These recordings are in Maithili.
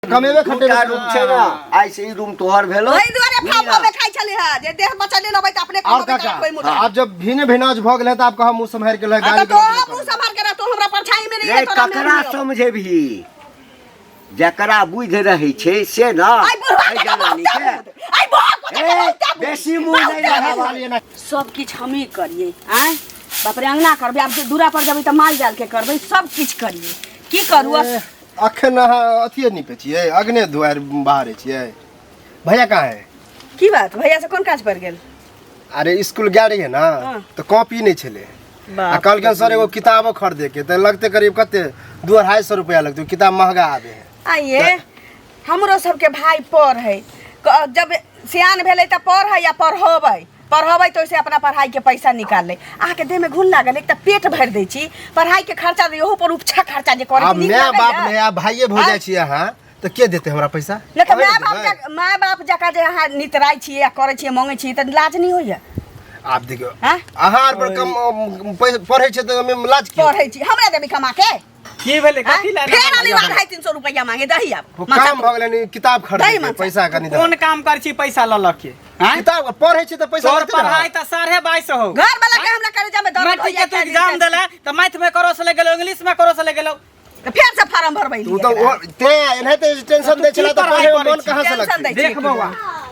कमेबे खटेबे दूटा रूम छै ने, आइ से ई रूम तोहर भेलो। ओहि दुआरे फाव फाव खाइ छलै हँ जे देह बचले रहबै तऽ अपने और कमेबै काका तऽ कोइ मुदा आब जब भिने भिनाज भऽ गेलै तऽ आब कहाँ मुँह सम्हारि के लए आ गाली तऽ तो मुँह सम्हार के रह, तू हमरा परछाई में नहीं रे है तोरा ककरा समझेबही? जकरा बुझि रहै छै से ने आई बुढ़वा एहि के तऽ जनानी बहुते के। बुध आई बुढ़वा के तऽ ए, बहुते बुध। बेसी मुँह नहि लगाबऽ। एना सब किछु हमही करियै आँय बाप रे, अङ्गना करबै, आब जे दूरा पर जेबै तऽ माल जाल के करबै, सब किछु करियै। की करू? अखन अहाँ अथिए निपै छियै, अग्ने दुआरि बाहरे छियै। भैया कहाँ है? की बात, भैया से कोन काज पड़ि गेल? अरे स्कूल गेल रहियै ने तऽ कॉपी नहि छलै आ कहलखिन सर एगो किताबो खरीदे के, तऽ लगतै करीब कते 200-250 रुपया लगतै, किताब महगा आबे है। आइए हमरो सबके भाई पढ़ है, जब सियान भेलै तऽ पढ़ है या पढ़बै पढ़बै तऽ ओहिसँ अपना पढ़ाइके पैसा निकाल लै। अहाँके देहमे घुन लागल, एक तऽ पेट भरि दै छी, पढ़ाइके खर्चा दै, ओहू पर उपछा खर्चा जे करै आब छी, नीक माय लगैया? बाप नहि, आब भाइये भऽ जाइ छियै अहाँ तऽ के देतै हमरा पैसा? नहि तऽ अहाँ माय ने बाप देबै? माय बाप जकाँ जे अहाँ नितराइ छियै आ करै छियै, मङ्गै छियै, तऽ लाज नहि होइया? आब देखियौ आँय? अहाँ आर पर कम पढ़ै छै तऽ ओहिमे लाज की? पढ़ै छी, हमरा देबै कमा के? की भेलै? आँय? कथी लए? फेर अनिवार्य 250-300 रुपैआ मांगे दही आब ओ काम भऽ गेलै नि, किताब खरीदै दही के, मनसा। पैसा कनि दऽ। कोन काम कर छी पैसा लऽ लऽ के? आँय? किताब पढ़ै छै तऽ पैसा तोहर लगतै ने? पढ़ाई तऽ 22.5 हो। घर वाला के हमरा कलेजा में दर्द मैट्रिक होइया। के तू एग्जाम देला तऽ मैथ में करो से ले गेलो, इंग्लिश में करो से ले गेलो। तऽ फेर से फार्म भरबै। तू तऽ तें एनाहिते टेंशन दै छला तू तऽ की पढ़े पढ़ाई में मन करै छी? कहाँ से टेंशन लगतै? दै छी। देख बौआ,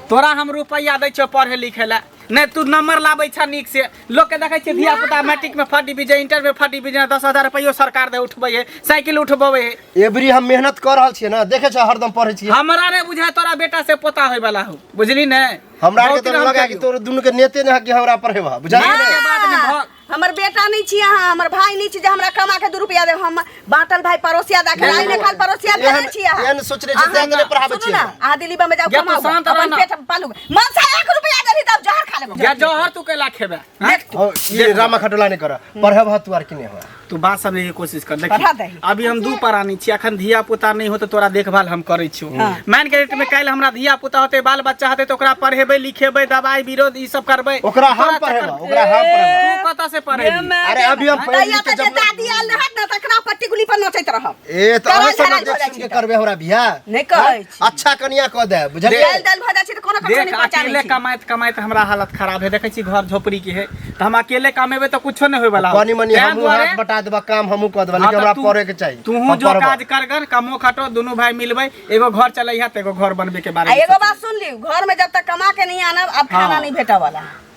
तोरा हम रुपैआ दै छियौ पढ़े लिखे लए, नहि तू नंबर लाबै छह नीक से। लोक के देखै छियै धिया पुता मैट्रिक में फर्स्ट डिवीजन, इंटर में फर्स्ट डिवीजन, 10,000 रुपैयो सरकार दे उठबै है, साइकिल उठबबै है। एबरी हम मेहनत कऽ रहल छियै ने, देखै छ हरदम पढ़ै छियै। हमरा नहि बुझाय तोरा बेटा से पोता होय वाला हो, बुझली ने? हमरा आरके बहुत तऽ दिन हम लगा कि कहियो। तोर दुनू के नेते नहि है कि हमरा पढ़ेबा, बुझलियै नहि, ने? के बात नहि भऽ हमर बेटा नहीं छी अहाँ, हमर भाई नहीं छी जे हमरा कमा के 2 रुपया दे। हम बाटल भाई पड़ोसिया दाखल आई ने खाल पड़ोसिया भेले एहन- छी अहाँ। एहन सोचने छी, तें नहि पढ़ाबै सुनू छियै। ना, अहाँ दिल्ली बम्बई जाउ, या तू कमाउ, शांत रह अपन ना। पेट पालू। मन से 1 रुपया देली तब जहर खा लेबो। या जहर तू कैला खेबे? हाँ? देख तू। हो, ये रामा खटोला नहीं कर, पढ़ेबा तू आर कि नहीं हो? तू बात समझे के कोशिश कर। पढ़ा देखी दही। अभी हम दू प्राणी छी, अखन धिया पुता नहीं होते तोरा देखभाल हम करै छियौ। मान के रेट में काल्हि हमरा धिया पुता होते, बाल बच्चा होते, तऽ ओकरा पढ़ेबै लिखेबै, दवाई विरोध ई सब करबै। ओकरा हम तोरा पढ़ेबा, चक्कर- ओकरा हम पढ़ेबा। तू कतऽ से पढ़ेबी? अरे अभी हम पढ़ि तैया लिख के तऽ जे जब दादी आयल रहत ने तकरा पर टिकुली पर नचैत रहब। ए तऽ अहाँ करल सब झड़ल देख भऽ जाइ सुन के छै। करबै हमरा बियाह। नहि कहै छी। अच्छा कनिया कऽ दे, बुझलियै? दालि दालि भऽ जाइ छै तऽ कोनो ककरो देख नहि पहचानै अकेले छै। कमाइत कमाइत हमरा हालत खराब है। देखै छी घर झोपड़ी के है, तऽ हम अकेले कमेबै तऽ कुछो नहि होय वाला। कनी मनी हमहूँ हाथ बटा देबा, काम हमहूँ कऽ देबा, हाँ, लेकिन तऽ हमरा तू- पढ़े के चाही। तूहू हम जो पढ़बा। काज करगन कमो खटो, दुनू भाई मिलबै, एगो घर चलैहा तऽ एगो घर बनबे के बारे आ में एगो सोचबै। बात सुन लियौ, घर में जब तक कमा के नहीं आनब अब खाना हाँ। नहीं भेटऽ वाला है।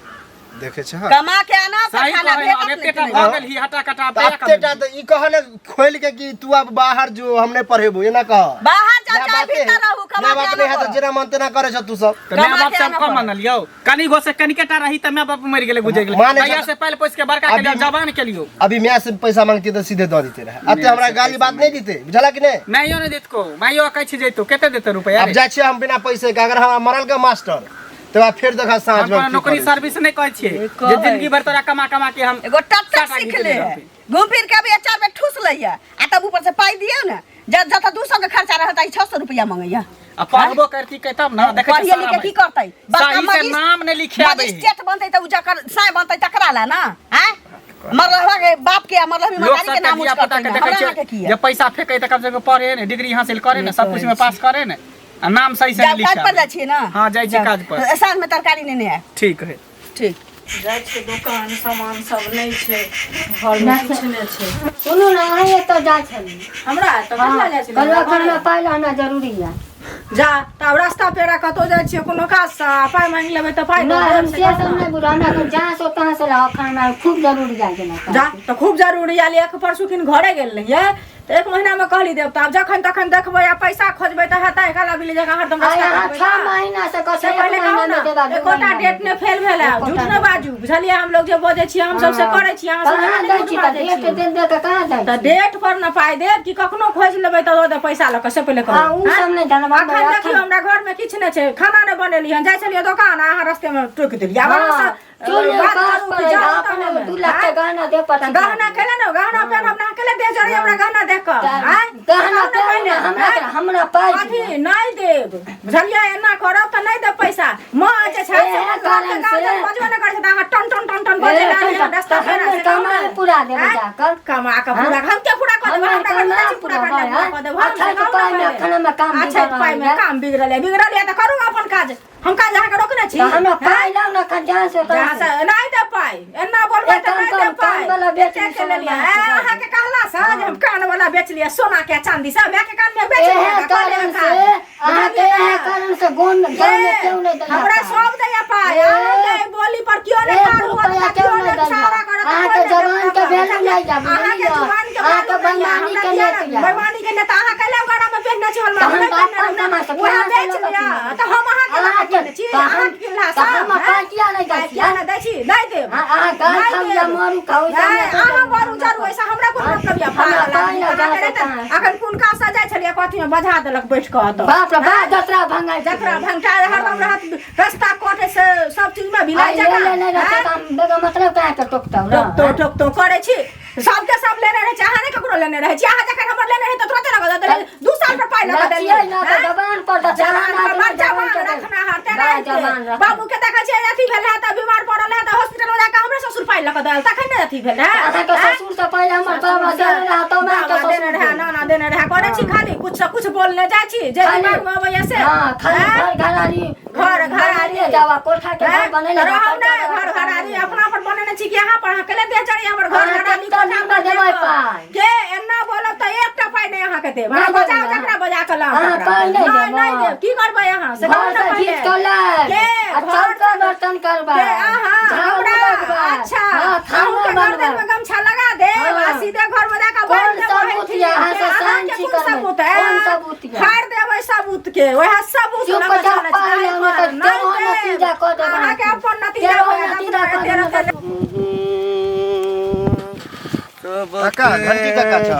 देखै छै, हाँ। कमा के आनब तऽ सही खाना कहै हौ, भेटत एतेटा नहीं। भऽ गेल ही हटा कटा तऽ एतेटा तऽ ई कह ने खोलि के कि तू आब बाहर जो, हम नहि पढ़ेबो, एना कह। बाहर जाओ ना चाहे बाते भीतर रहू, कमा ना के बात आनऽ नहीं है तऽ पड़त। जेना मन तेना करै छ तू सब। तऽ माय कमा बाप के से हम आनऽ कम पड़त। मानलियौ? कनी गो से कनिकेटा रही तऽ माय बाप मरि गेलै, गुजरि गेलै। माने तहिया छै- से पालि पोसि के बड़का अभी- केलियौ, जवान केलियौ। अभी माय से पैसा मांगती तऽ सीधे दऽ देते रहे, एते हमरा गाली बात नहि देते, बुझला कि नहि? माइयो नहि देतको, माइयो कहै छै जैतो, कते देतै रुपैआ आब रे? जाइ छियै हम बिना पैसे के, अगर हमरा मरल के मास्टर तऽ बाद फेर देखा साँझ हम में कोनो की नौकरी करै छी। सर्विस नहि कहै छियै नहि जे कहै। जिंदगी भरि तोरा कमा कमा के हम एगो टट साटा सीख घीच ले लेने है। रहबै। घूम फिर के अभी 4 बेर ठूस लैया आ तब ऊपर से पाई दियौ ने, जब जतऽ 200 के खर्चा रहत 600 रुपया मंगैया। आ पढ़बो करती के तब ने देखै पढ़िए छियै लिखे सारा की करतै? बड़का सही से नाम नहि लिखे आबै है। मजिस्ट्रेट बनतै तऽ उ जकर साय बनतै तकरा ला ना, आँय? मरलहवा के बाप के आ मरलहवी लोक मदारी के सबके नाम ऊँच धिया पुता करतै के ना, देखै हमरा अहाँके छियै की जे है? पैसा फेकै तऽ कम से कम पढ़े ने, डिग्री हासिल करे ने, सब कुछ में पास करे ने आ नाम सही से जाउ नहीं काज लिखे पर जाइ छियै ना? हाँ, जाइ छियै काज पर। साँझ में तरकारी नेने आयब। ठीक है। ठीक। जाइ छै दोकान, सामान सब नहि छै घरमे, किछु नहि छै। सुनू ने, अहीं एतऽ जाइ छली? हमरा तऽ कहिया जाइ छलै? कहलहुँ एखन हमरा पाइ लाना जरूरी यऽ। जा तऽ आब रास्ता पेड़ा कतहु जाइ छियै कोनो काजसँ आ पाइ मांगि लेबै तऽ पाइ दऽ नहि, हम देब से से सब नहि बुझू, हमरा एखन जहाँ से तहाँ से लाउ, एखन हमरा खूब जरूरी जाइ छलै। जा तऽ खूब जरूरी आयल। एक परसू खिन घरे गेल रहियै तऽ एक महीनामे कहली देब, तऽ आब जखन तखन देखबै आ पैसा खोजबै तऽ हेतै? काला बिल्ली जकाँ हरदम आइ रास्ता अहाँ काटबै 6 ना। महीना से कहै से छियै, एक पहिले कहू महीना ने, मे देबा, दू एकोटा महीना मे डेट नहि फेल भेल है। एकोटा झूठ नहि नहि। बाजू, बुझलियै? हम लोग जे बजै छियै हम सब से करै छियै, अहाँ सब कहाँ नहि दै झूठ छी तऽ बाजै डेट छियै। दे दे के कहाँ दै तऽ छी? डेट पर ने पाइ देब कि कखनो खोजि लेबै तऽ दऽ देब पैसा लऽ कऽ, से पहिले कहू। हँ, उ सब नहि जानब। अखन हमरा देखियौ, हमरा घरमे किछु नहि छै, खाना नहि बनेलियै हन। जाइ छलियै दोकान आ अहाँ रस्तेमे टोकि देलियै। आब हँ। अहाँ चूल्हे बात पास करू पर कि जाउ अपने तहन। 2 लाख के आँय? गहना दे पर तऽ गहना केला ने गहना पेनहब ना केला देह जरे हमरा गहना देख कऽ आँय? गहना गहना पेनहब पेनहब, हमरा आँय? हमरा पाइ अथी दिअ। नहि देब बुझलियै एना करब तऽ नहि देब पैसा माँ जे छै से एहे घरके कारण से- गार्जियन बजबे नहि करै छै तऽ अहाँ टन टन टन टन बजे ए, लागै टन- रस्ता तऽ पेरा हमे से कमा कहू ने। पूरा देबै आँय? जाकऽ। कमा कऽ हाँ? पूरा हम के पूरा कऽ देबै हमे हमरा घर कमा मे पूरा पूरा कऽ देब पूरा हाँ? कऽ देब हम अच्छा से के कहू पाइमे ने एखन हमे काम अच्छा बिगड़ल पाइमे है। काम बिगड़ल है बिगड़ल है तऽ करू अपन काज हम काज अहाँके रोकने छी तऽ हमरा आँय? पाइ लाउ ने एखन जहाँ से जहाँ तहाँ से। से नहि दे पाइ एना बोलबै एक तऽ काम नहि दे करू, पाइ कान वाला बेच कते ली, के सोना लेलियै माँग के ए, दऽ अहाँके कहला से जे हम कान वाला बेच लियै सोना के चांदी सब माय के कान में बेच एहे लियै कारण से अहाँके एहे कारण से गाँव गाँवमे केओ नहि दैया हमरा पाइ। सब दैया पाइ ए, अहाँके एहि बोली पर केओ नहि एक ठाढ़ होत रुपैआ केओ केओ नहि नहि दैया। इशारा करत अहाँके कोइ नहि जवान के देत। वैल्यू नहि या, अहाँके बुझलियै? जुबान के अहाँके वैल्यू नहि या, बेईमानी हमरा के किया नेत नहि? या। बेईमानी के नेता अहाँ कैले गाना में पेहने छी हलमा तऽ हम नहि तऽ पेहने अपन कमा रहब सकी, उएह अहाँ से बेच लऽ कऽ लिअ की? तऽ हम अहाँके लऽ कऽ अहाँके किनने छी तऽ अहाँ हम किनला तऽ हम सब पाइ किया नहि दै पाइ छी किया नहि दै छी नहि देब अहाँ अहाँ गाय नहि खाउ देब। या मरू खाउ, ई नहि, हमरा कोइ अहाँ मतलब मरू जरू ऐसा हमरा कोन हाँ, मतलब यऽ हमरा पागल पाइ आदमी नहि अहाँके जाय नहि तऽ सकै। अखन कोन काज से जाइ छलियै कथी में बजा देलक बैठ कऽ ओतऽ बाप रे बाप जतरा भंगाइ जकरा भंगटा हरदम रहत रस्ता कटे से सब चीज में भिलाई आइ ले जकाँ ले नहि रहतै आँय? तऽ हम बेगर मतलब काहे के टोकतौ रह टोकतो टोकतो करै छी सबके सब लेने रहै छै अहाँ नहि ककरो लेने रहै छी अहाँ जखन हमर लेने रहै तऽ तुरते लगा देलियै 2 साल पर पाइ लगा लचियै देलियै ना तऽ आँय? जबान पर तऽ जवान जवान पर बड़ आदमी जवान जवान के रखना हर बड़ा जवान रखना। बाबू के देखै छियै अथी भेल रहै तऽ बीमार पड़ल रहै तऽ हॉस्पिटल में जाके हमरे ससुर पाइ लऽ कऽ देल तखन ने अथी भेल रहै अहाँके आँय? ससुर से पहिले हमर बाबा देने रहै तब अहाँके बाबा देने ससुर रहै नाना देने रहै करै छी खाली कुछ से कुछ बोलने जाइ छी जे खाली- दिमाग में अबैया से हाँ खाली आँय? घर घरारी घर घरारी बनाले जावा कोठा के घर बनेले जावा, रहब कोठा नहि के घर घर घरारी अपना पर बनेने छी कि यहाँ पर अहाँ केले देह चढ़ी हमर घर अहाँ घरारी कत्ता कोठा दिन पर देबै देखब। पाइ? के एना बोलब तऽ एकटा पाइ नहि अहाँके देब अहाँ नहि बजाउ देबै जकरा बजा कऽ लाउ अहाँ तकरा। पाइ नहि नहि देबै। नहि देब की करबै अहाँ से कहू घर ने से पहिले। घीच कऽ लायब के आ घर चौका से- बर्तन करबै के अहाँ झाड़ू हमरा लगबै अच्छा हाँ खाना अहूँके गर्दन बनबै में गमछा लगा देब आ हाँ। सीधे घर में जाकऽ कोन बान्हि देब सबूत ओहिठिन। यऽ? अहाँ से के अहाँके साइन छी कोन करबै। सबूत है? कोन सबूत यऽ? फाड़ि देबै सबूत के वएह सबूत चुप लऽ कऽ जाउ चलै छी। पाइ लए, नहि तऽ नहि केहनो देब। नतीजा कऽ देब अहाँके अहाँके। अपन नतीजा केहनो होयत, नतीजा अपना कऽ देब, एते नहि तऽ काका घंटी काका छ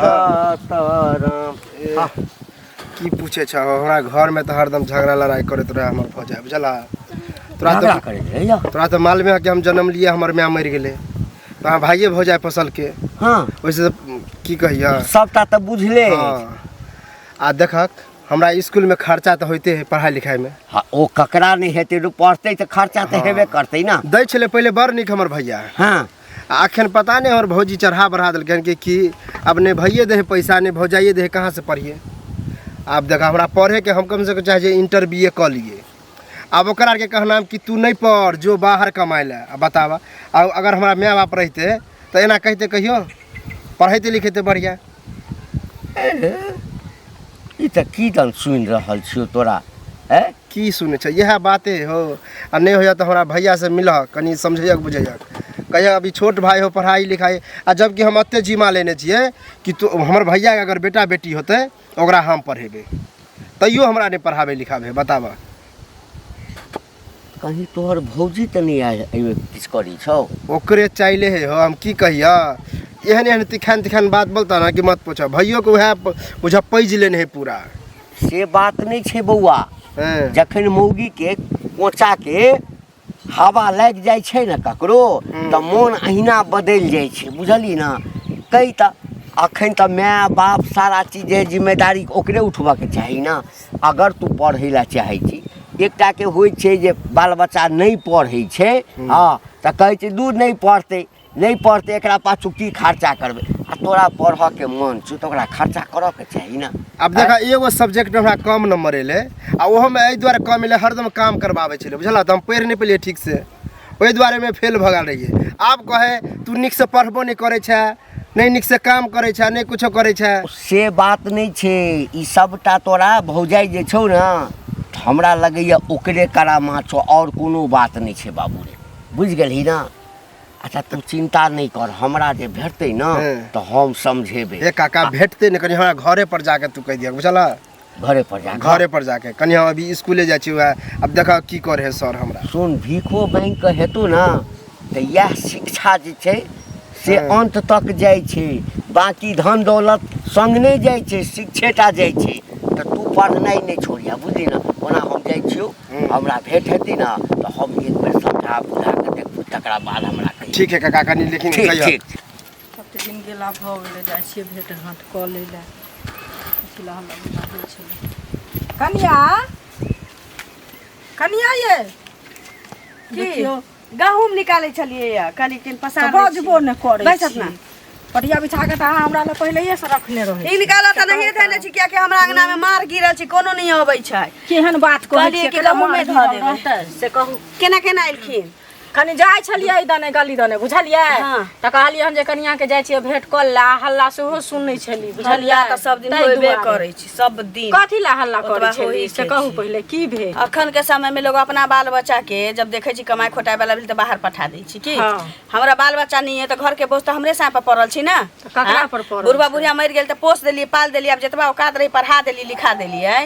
की पूछे छ हमरा घर में तऽ हरदम झगड़ा लड़ाई करैत रहे हमर भौजाई बुझला तोरा झगड़ा तऽ करैत रहैया तोरा तऽ मालूम है कि हम जन्म लिए हमर माय मरि गेलै तऽ अहाँ भाइये भौजाई फसल के हाँ ओहिसँ तऽ की कहिया सबटा तऽ बुझले अछि। हाँ आ देखक हमरा स्कूल में खर्चा तऽ होइते है पढ़ाई लिखाई में हाँ ओ ककरा नहि हेतै रो पढ़तै तऽ खर्चा तऽ हेबे करतै ना दै छलै पहिले बड़ नीक हमर भैया हाँ आ अखन पता नहि हमर भौजी चढ़ा बढ़ा देलकै कि की अब नहि भैये दे है पैसा नहि भौजाइए दे है कहाँ से पढ़िए आब देख हमरा पढ़ेके हम कम से कम चाहै छियै इंटर बी ए कऽ लिए आब ओकरा आरके कहना कि तू नहि पढ़ जो बाहर कमाइ लए आ बताबऽ आ अगर हमरा माय बाप रहिते तऽ एना कहिते कहियो पढ़ैते लिखैते बढ़िआँ ई तऽ की दन सुनि रहल छियौ तोरा ए की सुनै छै इएह बाते हो आ नहि होइए तऽ हमरा भैयासँ मिलह कनि समझैयक बुझैयक कहिया अभी छोट भाई हो पढ़ाई लिखाई आ जबकि हम एते जिम्मा लेने छियै कि तू हमर भैयाके अगर बेटा बेटी होतै ओकरा हम पढ़ेबै तैयो हमरा नहि पढ़ाबै लिखाबै बताबऽ कहीं तोहर भौजी तऽ नहि आयल एहिमे किछु करै छौ ओकरे चाइले है हो हम की कहिया एहन एहन तिखान तिखान बात बोलता ना कि मत पूछा भैयो के वएह बुझा पैज लेने है पूरा से बात नहि छै बौआ हँ जखन मौगीके कोचाके हवा लागि जाइ छै ने ककरो तऽ मोन अहिना बदलि जाइ छै बुझलिही ने कै तऽ अखन तऽ माय बाप सारा चीज जे जिम्मेदारी ओकरे उठबऽके चाही ने अगर तू पढ़ै लए चाहै छी एकटाके होइ छै जे बाल बच्चा नहि पढ़ै छै हँ तऽ कहै छै दूर नहि पढ़तै नहि पढ़तै एकरा पाछू की खर्चा करबै आ तोरा पढ़ऽके मन छौ तऽ ओकरा खर्चा करऽके चाही ने आब देखा एगो सब्जेक्ट में हमरा कम नंबर एलै आ ओहोमे एहि दुआरे कम एलै हरदम काम करबाबै छलै बुझलऽ तऽ हम पढ़ि नहि पेलियै ठीकसँ ओहि दुआरे मे फेल भऽ गेल रहियै आब कहै तू नीकसँ पढ़बो नहि करै छै नहि नीकसँ काम करै छै नहि कुछो करै छै से बात नहि छै ई सबटा तोरा भौजाइ जे छौ ने हमरा लगैए ओकरे करामा छौ आओर कोनो बात नहि छै बाबू रे बुझि गेलही ने अच्छा तू चिन्ता नहि कर हमरा जे भेटतै ने हँ। तऽ हम समझेबै हे काका भेटतै नहि कनि हमरा घरे पर जाके तू कहि दिअ बुझलऽ घरे पर जा घरे पर जाके कनि हम अभी स्कूले जाइ छी वएह अब देखऽ की करे है सर हमरा सुन भीखो बैंक के हेतौ ने तऽ इएह शिक्षा जे छै से हँ। अन्त तक जाइ छै बाँकी धन दौलत सङ्ग नहि जाइ छै शिक्षेटा जाइ छै तऽ तू पढ़नाइ नहि छोड़िह बुझली ने ओना हम जाइ छियौ हूँ। हमरा भेट हेतै ने तऽ हम एक बेर समझा बुझा कऽ देखबो तकरा बाद हमरा कहियौ। ठीक है काका कनी लेकिन ठीक कहियो। ठीक। कते दिन गेला भऽ गेलै, जाइ छियै भेट घाँट कऽ लै लए। कथी लए हल्ला गुल्ला होइ छलै। कनिया, कनिया ये की? देखियौ। गहूम निकालै छलियै या कहली कि पसार तऽ बजबो नहि करै बैसत छी। ना। पटिया बिछा कऽ तऽ अहाँ हमरा लए पहिलैये से रखने रहै ई छी। निकालऽ तऽ नहिए धयने छी, कियाकि हमरा अंगना मे मार गिरल छी, कोनो नहि अबै छै। केहन बात कहै कहलियै छियै? कि केना गहूमे मार धऽ गिरल देबै। रहतै से कहू, केना केना एलखिन? कनि जाइ छलियै एहि दने गली दने, बुझलियै? हाँ। तऽ कहलियै हन जे कनिया के जाइ छियै भेंट कऽ ला। हल्ला सेहो सुनै छली, बुझलियै? हल्ला तऽ सब दिन ताहि होबे दुआरे। करै छी, सब दिन। कथी ला हल्ला ओतबा करै छली होइके से कहू छै। पहिले, की भेल? अखन के समय में लोग अपना बाल बच्चा के जब देखे छी कमाई खोटाई वाला भेल तऽ बाहर पठा दै छी। की हाँ। हमरा बाल बच्चा नहीं है तऽ घर के बोझ तऽ हमरे साँप पर पड़ल छी ना। तऽ ककरा हाँ? पर पड़ल बुढ़वा छै? बुढ़िया मरि गेल तऽ पोस देलियै, पाल देलियै। आब जतबा औकात रही पढ़ा देलियै, लिखा देलियै।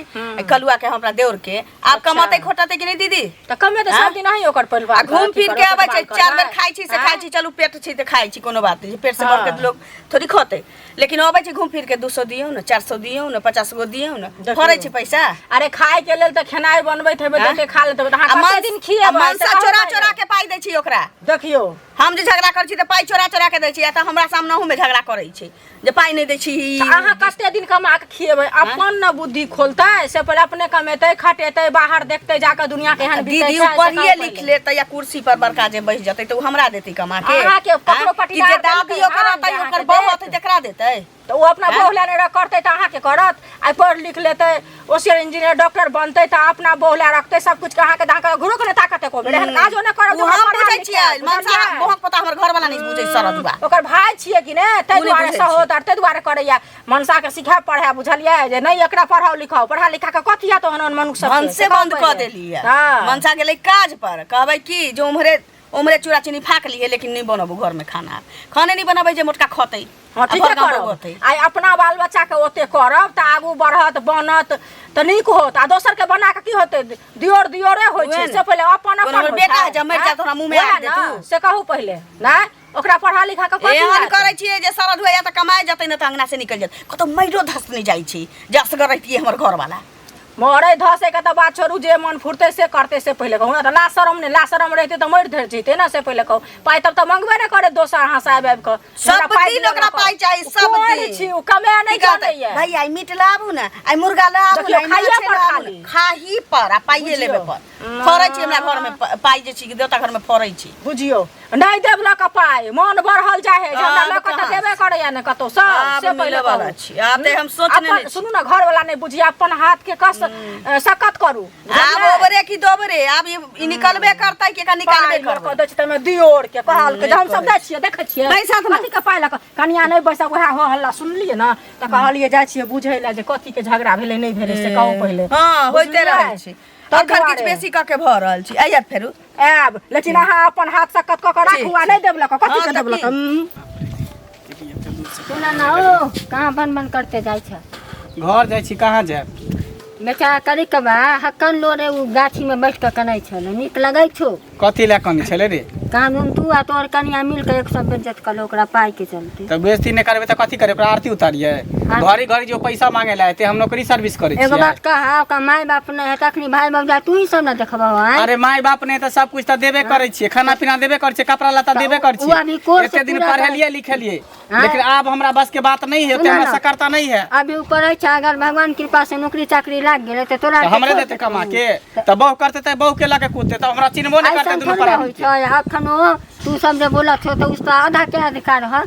कलुआ के, हमरा देवर के आब कमतै खोटतै कि नहि दीदी? तऽ कमे तऽ सब दिन अहीं ओकर परिवार आ घूम अथी फिर के करब, अबै छै, देखभाल चार बेर करबै। खाइ छी से आँय? खाइ छी। चलू, पेट छी तऽ खाइ छी, कोनो बात नहि छै। पेट से हाँ। बढ़ के लोग थोड़ी खतै, लेकिन अबै छै घूम फिर के, 200 दियौ ने, 400 दियौ ने, 50 गो दियौ ने। देखियौ। फड़ै छै पैसा। अरे, खाय के लेल तऽ खेनाइ बनबैत हेबै तऽ आँय? एते खा लेत हेबै, तऽ आ अहाँ कते मन दिन आ खिएबै से मनसा कहू चोरा पहिले। चोरा के पाइ दै छी ओकरा। देखियौ। हम जे झगड़ा करै छी तऽ पाइ चोरा चोरा के दै छी, आ तऽ हमरा सामनेहु में झगड़ा करै छै जे पाइ नहि दै छी। तऽ अहाँ कते दिन कमा के खिएबै? अपन ने बुद्धि खोलतै से पहिले। अपने कमेतै खटेतै, बाहर देखतै जाकऽ दुनिया केहन बीतै दीदी, छै, ओ से पढ़िए कहू लिख पहिले। लेतै या कुर्सी पर बड़का जे बैस जेतै तऽ ओ हमरा देतै कमा के? अहाँके ककरो आँय? कि पटीदार जे दादी देलकै ओकर हन रहतै, जे ओकर अहाँके बहू देत? रहतै, तकरा देतै? तऽ ओ अपना आँय? बहु लए नहि करतै तऽ अहाँके करत? आइ पढ़ि लिख लेतै, होशियार इंजीनियर डॉक्टर बनतै तऽ अपना बहु लए रखतै सब कुछ। अहाँके तऽ अहाँके घरोके नहि ताकत एको बेर, एहन काजो नहि करब ओ जे ओकरा हम पढ़ा बुझै लिखा, छियै मनसा। बुझलियै? बहुत पता हमर घरवाला नहि बुझै सरदुआ। ओकर भाय छियै कि ने, ताहि ओ नहि दुआरे बुझै छै। सहोदर, ताहि दुआरे करैया। मनसाके सिखा पढ़ाए, बुझलियै, जे नहि एकरा पढ़ाउ लिखाउ, पढ़ा लिखा कऽ कथी हैत ओहन ओहन मनुष्य सबके, मनसे से कहू बंद कऽ पहिले। देलियै। हँ। मनसा गेलै काज पर, कहबै की जे उम्हरे उम्हरे चूड़ा चीनी फाँक लियै, लेकिन नहि बनबू घरमे खाना। खाने नहि बनबै जे मोटका खतै। हँ, आ ठीके भरि गाँव करब। बौअतै। आइ अपना बाल बच्चाके ओते करब तऽ आगू बढ़त, बनत तऽ नीक होत, आ दोसरके बना कऽ की होतै? दियोर दियोरे होइ उएह छै ने। से पहिले। अपन कोनो अपन हमर होइ बेटा छै। है, जब मरि आँय? जायत हमरा मुँहमे उएह आबि ने, देतू। से कहू पहिले नहि, ओकरा पढ़ा लिखा कऽ कथी एहन हैत? करै छियै जे सरद होइया तऽ कमाइ जेतै, ने तऽ अंगना से निकलि जेतै, कतौ मैरो धस नहि जाइ छी जे असगर रहितियै हमर घरवाला। मरै धसै के तऽ बात छोड़ू, जे मन फुरतै से करतै से पहिले कहू ने। तऽ ला शरम नहि, ला शरम रहितै तऽ मरि धरि जैतै ने, से पहिले कहू। पाइ तब तऽ मंगबे नहि करे दोसर अहाँ से आबि आबि कऽ। सब दिन ओकरा पाइ चाही, सब दिन। छी ओ कमे नहि की कहतै? जानैया। भाई, आइ मीट लाबू ने, आइ मुर्गा लाबू ने, देखियौ, आइ खाइए माछे पर लाबू खाली। ने। खाही पर आ पाइए लेबे पर फड़ै छी। हमरा घर में पाइ जे छी देवता घर में फड़ै छी। बुझियौ, नहि देब लऽ कऽ पाइ, मन बढ़ल जाइ है जे हमरा आब लऽ कऽ तऽ कहाँ? देबे करैया ने कतौ सब, आब से पहिले मिलऽवला कहू। छी। आब तऽ हम सोचने अपन नहि छी। सुनू ने, घरवाला नहि बुझिए, अपन हाथ के कस सकत करू। आब ओबरे की दोबरे, आब ई निकलबे करतै कि एकरा निकालबे पाइ लऽ करबै? कऽ दै छै ताहिमे दियोर के कहल के जे हम सब दै छियै, देखै छियै। बैसत ने। कथी के पाइ लऽ कऽ कनिया नहि बैसब, उएह हो हल्ला सुनलियै ने तऽ कहलियै जाइ छियै बुझै लए जे कथी के झगड़ा भेलै नहि भेलै, से कहू पहिले। हँ, होइते बुझलियै? रहै छै। ताहि अखन किछु दुआरे। बेसी कऽ के भऽ रहल छी। आइए फेरू। आयब, लेकिन अहाँ अपन हाथ सकत कऽ कऽ राखू, आ नहि देब लऽ कऽ कथी हँ, के तऽ देब लऽ कऽ? की? सुन न ओ, कहाँ बन बन करते जाइ छ? घर जाइ छी, कहाँ जायब? बेचारा करी कबा हक्कन लोरे उ गाछी में बैठ के कनै छल, नीक लगै छौ? कथी लए कनी छलै रे? कानून तू आ तोहर कनिया मिल के एक सौ बेज्जत कलो ओकरा पाई के चलते। तऽ बेइज्जती नहि करबै तऽ कथी करबै? ओकरा आरती उतारियै? घड़ी घड़ी जो पैसा मांगे ला एते, हम नौकरी सर्विस करै एगो छियै। बात कह, ओकरा माय बाप नहि है तखनी भाय भौजाइ तू ही सब ने देखबहो? आँय? अरे, माय बाप नहि तऽ सब कुछ तऽ देबे करै छियै, खाना पीना देबे करै छियै, कपड़ा लत्ता देबे करै ओ अभी कोर्स छियै। एते दिन पूरा पढ़ेलियै लिखेलियै, हाँ। लेकिन आब हमरा बस के बात नहीं है, ओते सुना हमरा ना। सकरता नहीं है। अभी उ पढ़ै छै, अगर भगवान कृपा से नौकरी चाकरी लाग गेलै तऽ तोरा तऽ हमरे देते कमा के तऽ बहु करते तऽ बहु के लके कूदते, तऽ हमरा चिन्हबो नहीं करते ऐसन दुनू थोड़े प्राणी होइ के। छै। अखनो तू सब जे बोलत छौ तऽ उसका आधा के अधिकार है?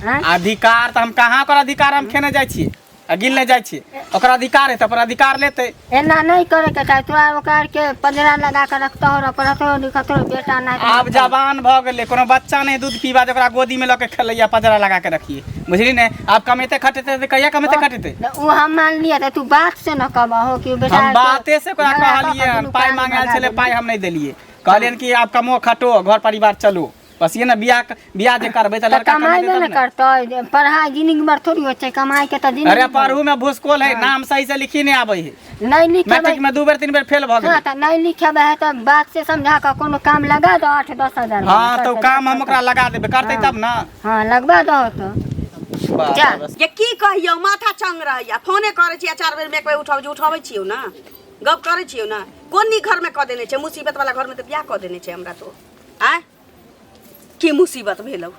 आँय? अधिकार तऽ हम कहाँ ओकर अधिकार हम खेने जाइ छी आ गिल नहि जाइ छी? ओकर अधिकार है तऽ अपन अधिकार लेतै। एना नहीं करे के चाही। तोरा ओकरा के पंजरा लगा के रखता हो, पढ़तो लिखतो बेटा नहीं। आब जवान भऽ गेलै, कोनो बच्चा नहि दूध पीबा जे ओकरा गोदी में लऽ के खेलैया पजरा लगा के रखिए, बुझली ने? आब कमेते खटेते तऽ कहिया कमेते खटेते? तऽ उ हम मान लिअ, तऽ तू बात से न कहबहो कि बेटा हम बाते से ओकरा झगड़ा कऽ कऽ कहलियै हन, दुनू पाइ प्राणी मांगे आयल भगा छलै, देली। पाइ हम नहि देलियै। कहलियनि कि आब कमो खटो, घर परिवार चलू, बस ये ने। बियाह बियाह जे करबै तऽ तऽ लड़का कमाइबे कमेतै ने तब ने। करतै जे पढ़ाइ जिंदगी भर थोड़ी होइ छै, कमाइ के तऽ जिंदगी अरे, भर। पढ़ू में भूसकोल है, नाम सही से लिखी नहीं आबै है। नहीं लिखेबै। मैट्रिक में 2 बेर 3 बेर फेल भऽ हाँ गेलै। तऽ नहीं लिखेबै है तऽ बात से समझा कऽ कोनो काम लगा दो, 8-10 हजार वाला। हाँ, तऽ ओ करतै काम हम ओकरा लगा देबै, करतै तब ने। हाँ, लगवा दो तऽ जा। जे की कहियौ, माथा चंग रहैया। फोने करै छी आ चार बेर में एक बेर उठाबै छी, उठाबै छियौ ने, गप करै छियौ ने। कोन नीक घरमे कऽ देने छै? मुसीबत वाला घरमे तऽ बियाह कऽ देने छै हमरा तो। आँय? की मुसीबत भेलौ।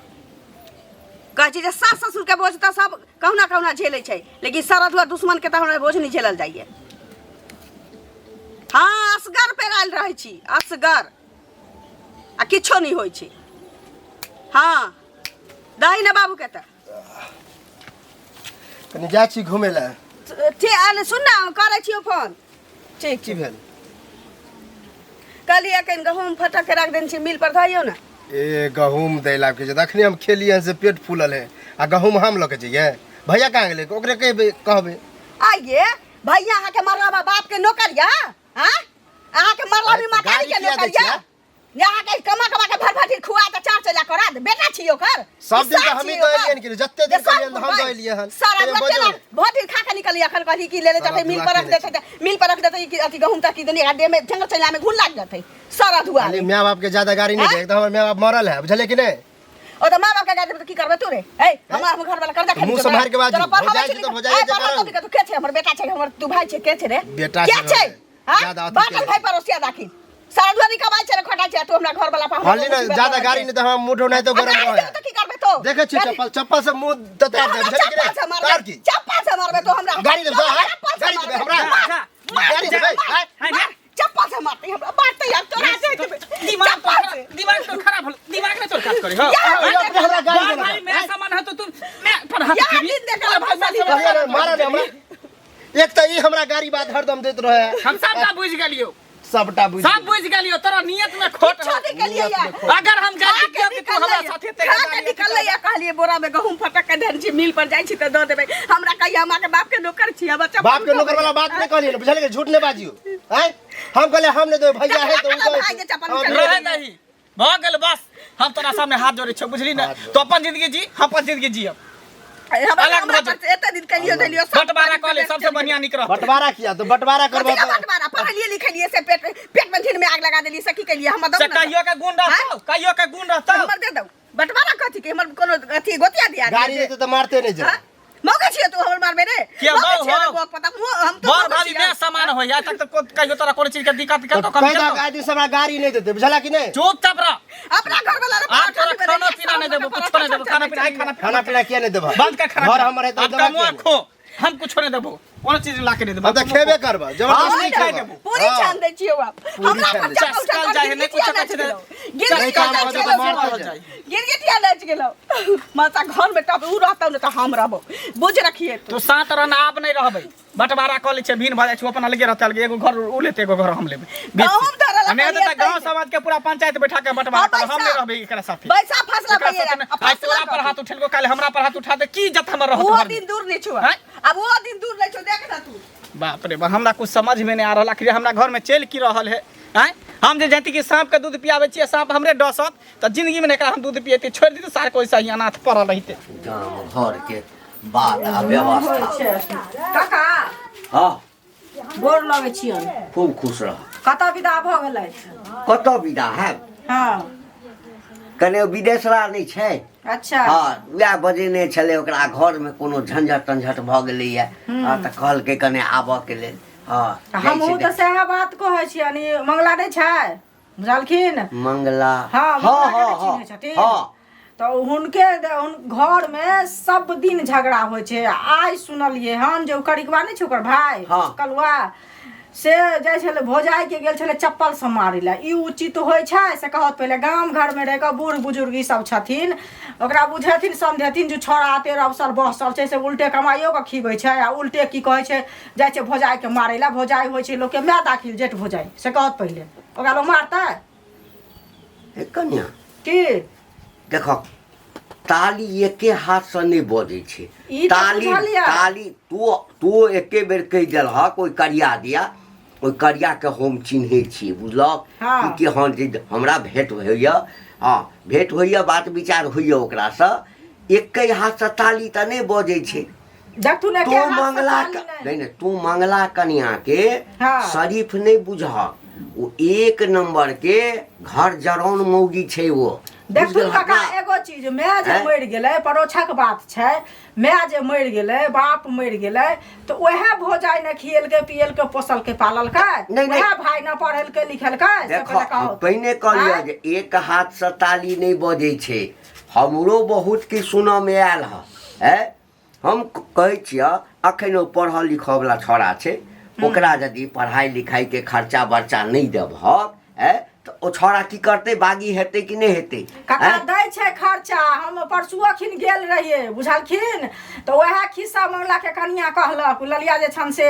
कहै छी जे सास ससुरके बोझ तऽ सब कहुना कहुना झेलै छै, लेकिन सरदुआ दुश्मनके तऽ हमरा बोझ नहि झेलल जाइए। हँ, असगर पेरायल रहै छी असगर, आ किछो नहि होइ छै। हँ, दही ने बाबूके तऽ कनि जाइ छी घुमै लए। ठीक, आले सुन ने, हम करै छियौ फोन। ठीक। की भेल? कहलियै कनि गहूँम फटक के राख देने छी, मिल पर धइयौ ने। ए गहूँम दै लाबके छै, अखने हम खेलियै हन से पेट फूलल है, आ गहूँम हम लऽ के जइयै? भैया कहाँ गेलै? ओकरे कहबै कहबै। आइये भैया अहाँके मरलाबा बाप के नौकरिया? हाँ, अहाँके मरलाबी मतारी गाड़ी के किया दै नौकरिया? छियै? जे अहाँके कमा कमा के भर भर खुआ के चार चला करा दे, बेटा छी ओकर। सब दिन ई तऽ सार हमही छी दऽ ओकर। एलियन कि जते दिन जे सब कहलियन तऽ हम भाई, दऽ एलियै हन। सारा तैयो बच्चे बजौ। ना भर दिन खा के निकलियै, अखन कहली कि ले ले सारा जाते मिल दुआ पर रख केने देते, मिल पर रख देते कि अथी गहूम तक की दुनिया देह में जंगल चला में घुन लाग जाते सारा धुआ। खाली माय बाप के ज्यादा गाड़ी नहीं हैं? दे, एकदम हमर माय बाप मरल है, बुझलियै कि नहीं? ओ तऽ माय बाप के गाड़ी देबै तऽ की करबै तू रे? ए हमर हमर घर वाला कर्जा खाली मुँह तोरा- सम्हारि के बाजू। तोरा पढ़ाबै भौजाइ छै छै तऽ लिखै- भौजाइ ए, जे पढ़ाबै करब। तऽ तू के छै? हमर बेटा छै, हमर तू भाई छै, के छै रे? बेटा के छै छै? हमर। हाँ? ज्यादा अथी बाटल केने भाई पड़ोसिया दाखिल सारा दुआरी कमाइ छै रे, खटाइ छै, तू हमरा घर वाला पर हमरा कहली ने मुसीबत ज्यादा बढ़ल गाड़ी छै। नहीं तऽ हमरा मुँह ढोनाइ तऽ आ गरम गाड़ी रहै। देबै तऽ की करबै तो? देखै छी गाड़ी- चप्पल चप्पल से मुँह ततार हमरा दे, बुझलियै कि चप्पल से नहीं? मारबै, तार की चप्पल से मारबै तो हमरा। गाड़ी देबै, तोरा हाँ? चप्पल से गाड़ी देबै मारबै। हमरा? मार, मार, गाड़ी देबै, मार, हाँ? मार, चप्पल से मारतै हमरा, मारतै यार, तोरा दे देबै। दिमाग चप्पल तो से। दिमाग तो खराब होल, दिमाग ने तोर काज करे हो। या, हाँ, अपने हमरा गाड़ी बड़ देलक। भाई मेरा सामान है तो तू मैं पर हाथ या उठेबी। दिन देखल बड़ भाई फंसल मेरा कहलियै सामान ने, मारऽ ने हमरा। एक तऽ ई हमरा गाड़ी बात हरदम दैत रहै। हम सबटा बुझि गेलियौ। सबटा बुझि सब गेलियै। बुझि गेलियौ, तोरा नियत में खोट किछो हौ। नहि केलियै नियत या। में खोट। अगर हम खा जानि के लितियौ कि तू हमरा निकललै साथे खा के तेरे निकललै या, कहलियै बोरा में गहूम फटक के धन छी, मिल पर जाइ छी तऽ दऽ देबै। हमरा कहिया हम अहाँके बाप के नौकर छी? हम बच्चा बाप के नौकर वाला बात नहीं कहलियै ने, बुझलियै? झूठ नहीं बाजियौ। आँय, हम कहलियै हम नहीं देबै, भैया है तऽ उ चप्पल भाई के चप्पल दे। उठा रहे नहीं, भऽ गेल बस। हम तोरा सामने हाथ जोड़ै छियौ, बुझली ने? तो अपन जिंदगी जी, हम अपन जिंदगी जियब। हमरा अलग हमरा भऽ पर एते दिन कहियो देलियो सब। बंटवारा कऽ ले, सबसे बढ़िया नीक रहतौ। बंटवारा किया? तो बंटवारा करबो कथी का तऽ बंटवारा? पढ़लियै लिखलियै से पेट पेट में झिन में आग लगा देलियै, से की केलियै? हमर दौ से ने। कहियो के गुण रहतौ, कहियो के गुण रहतौ। हमर दे दौ। बंटवारा कथी के? हमर कोनो अथी गोतिया दिया गाड़ी देतै तऽ मारते नहीं जा। मौके छियै तू हमर मारबे रे? किया मौके मौ छियै हौ? रे, गप पता मुँह हम तो बड़ मौके भाभी छियै। मैं समान होय आइ तक तऽ कहियो तोरा कोनो चीज के दिक्कत तऽ कतौ कम कहि दहक केलकौ? आइ दिन से हमरा गाड़ी नहीं देतै, बुझला कि नहीं? चुपचाप रह। अपना घर वाला रे आब पराठा तोरा नहीं खाना बनेलियै, पीना नहीं देबो, पराठा कुछो नहीं देबो, खाना पीना, आइ खाना पीना खाना पीना किया नहीं देबह? बंद कर खाना घर पीना। हमर है तऽ आब देबह कमवा किया नहीं? खो, हम कुछो नहीं देबो, कोनो चीज ला के नहीं देबो। हम तऽ खेबे करबह, जबरदस्ती हम खाइ खेबह। देबो। पूरी हाँ। छान दै छियौ आप। हमरा छान पर दै चप्पल चस्कल उठा जाइ है, नहि कुछो गिरगिटिया करै छै। नाचि गेलौ। गिरगिटिया काम नाचि करतौ तऽ गेलौ। मारतौ जाइ। गिरगिटिया नाचि गेलौ। माता घर में टप उ रहतौ ने तऽ हम रहबौ, बुझ रखिए तू। तू सात रन आब नहीं रहबै, बंटवारा कऽ लै छै, भिन्न भऽ जाइ छै, ओ अपन अलगे रहतै, अलगे एगो घर उ लेतै, एगो घर हम लेबै। बेच गहूम धरल आ नहि कहलियै तऽ गाँव तैं। समाज के पूरा पंचायत बैठा के बंटवारा हाँ, करब, हम बैसा। नहीं रहबै एकरा साथे। बैसा फसला एकरा भैया साथे नहि। आ आइ फसला तोरा पर कथी? हाथ उठेलको, काल्हि हमरा पर हाथ उठा दे, की इज्जत हमर रहत ओहो घरमे? दिन दूर नहीं छौ। आँय? आब ओहो दिन दूर नहीं छौ, देख ना तू। बाप रे बाप, हमरा कुछ समझ में नहीं आ रहल आखिर हमरा घर में चलि की रहल है। आँय, हम जे जानती कि साँप के दूध पियाबै छियै, साँप हमरे डसत, तऽ जिंदगी में एकरा हम दूध पियैती छोड़ि दितै, सार को ऐसा ही अनाथ पड़ल रहितै। गाम घर के बात आ व्यवस्था। काका। हाँ। गोर लगै छियनि। खूब खुश रह। कतऽ विदा भऽ गेलै? कतऽ विदा हैब? हँ। कने विदेशरा नहि छै? अच्छा। हँ, उएह बजेने छलै, ओकरा घरमे कोनो झंझट तंझट भऽ गेलैए। हँ, तऽ कहलकै कने आबऽके लेल। हँ, जाइ छी। हमहूँ तऽ सएह बात कहै छियनि। ई मंगला नहि छै, बुझलखिन? मंगला? हँ, हँ। मंगला के हँ। नहि हँ। चिन्है छथिन? हँ। तऽ हुनके घरमे सब दिन झगड़ा होइ छै। आइ सुनलियै हन जे ओ करिकवा नहि छै ओकर भाय? हँ। कलुआ से जाइ छलै भौजाइके गेल छलै चप्पलसँ मारै लए। ई उचित होइ छै से कहत पहिले? गाम घरमे रहि कऽ बूढ़ बुजुर्ग ई सब छथिन, ओकरा बुझेथिन समझेथिन जे छौड़ा एते अवसर बहसल छै से उल्टे कमाइयो कऽ खिबै छै आ उल्टे की कहै छै जाइ छै भौजाइके मारै लए। भौजाइ होइ छै लोकके माय दाखिल जेठ भौजाइ, से कहत पहिले ओकरा लोक मारतै? हे कन्या। की? देखो, ताली एके हाथसँ नहि बजै छै। ई तऽ ताली बुझलियै। ताली तू तू एके बेर कहि देलहक ओहि करिया दिया, ओहि करियाके हम चिन्है छियै, बुझलक? हँ। कि हँ, जे हमरा भेंट होइए, हँ, भेंट होइए, बात विचार होइए ओकरासँ। एके हाथसँ ताली तऽ नहि बजै छै। देखथुन एके तू हाथसँ मंगला ताली नहि। नहि नहि, तू मंगला कनिया के हँ। शरीफ नहि बुझहक, ओ एक नंबर के घर जरौन मौगी छै ओ। देखू बुझि गेलहक काका ना? एगो चीज माय जे हैं? मरि गेलै परोछक बात छै माय जे मरि गेलै बाप मरि गेलै तऽ उएह भौजाइ ने खिएलकै पिएलकै पोसलकै पाललकै नहि, नहि। उएह भाय ने पढ़ेलकै लिखेलकै से देखो पहिले हम कहू पहिने कहलियौ आँय? जे एक हाथसँ ताली नहि बजै छै हमरो बहुत किछु सुनऽमे आयल हँ ऐं हम कहै छियह अखन ओ पढ़ऽ लिखऽवला छौड़ा छै ओकरा यदि पढ़ाइ लिखाइके खर्चा बर्चा नहि देबहक ऐं तऽ ओ छौड़ा की करतै बागी हेतै कि नहि हेतै काका ऐं? दै छै खर्चा हम परसू अखिन गेल रहियै बुझलखिन तऽ उएह खिस्सा मंगलाके कनिया कहलक ललिया जे छन से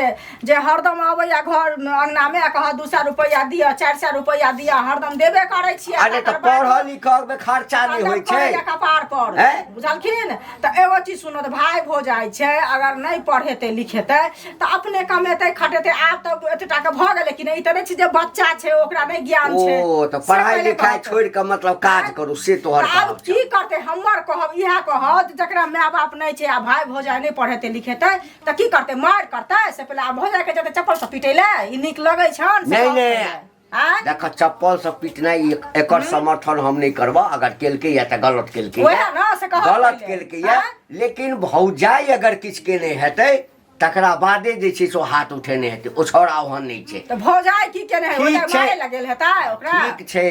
जे हरदम अबैया घर अंगनामे आ कहत 200 रुपैआ दिअ 400 रुपैआ दिअ हरदम देबे करै छियै अरे तऽ तकर बाद पढ़ऽ लिखऽ मे खर्चा नहि हरदम होइ छै करैया कपार पर हैं? बुझलखिन तऽ एगो चीज सुनत भाय भो जाइ छै अगर नहि पढ़ेतै लिखेतै तऽ अपने कमेतै खटेतै आब तऽ एते टाके भऽ गेलै कि नहि ई तऽ नहि छै जे बच्चा छै ओकरा नहि ज्ञान छै ओ तऽ से पढ़ाइ पहिले लिखाइ कहत। छोड़ि कऽ मतलब काज करू से तोहर तऽ आब कहब छौ। की करतै हमर कहब इएह कहब जे जकरा माय बाप नहि छै आ भाय भौजाइ नहि पढ़ेतै लिखेतै तऽ की करतै मारि करतै से पहिले आब भौजाइके जेतै चप्पलसँ पिटै लए ई नीक लगै छनि से नहि, कहब नहि। पहिले। आँय? देख चप्पल से पिटनाइ एकर समर्थन हम नहि करबह अगर केलकै या तऽ गलत केलकै वएह ने, से कहब गलत पहिले। केलकै या आँय? लेकिन भौजाइ अगर किछु केने हेतै तकरा बादे जे छै से ओ हाथ उठेने हेतै ओ छौड़ा ओहन नहि छै तऽ भौजाइ की केने है ठीक भौजाइ छै। मारे लगेल हेतै ओकरा ठीक छै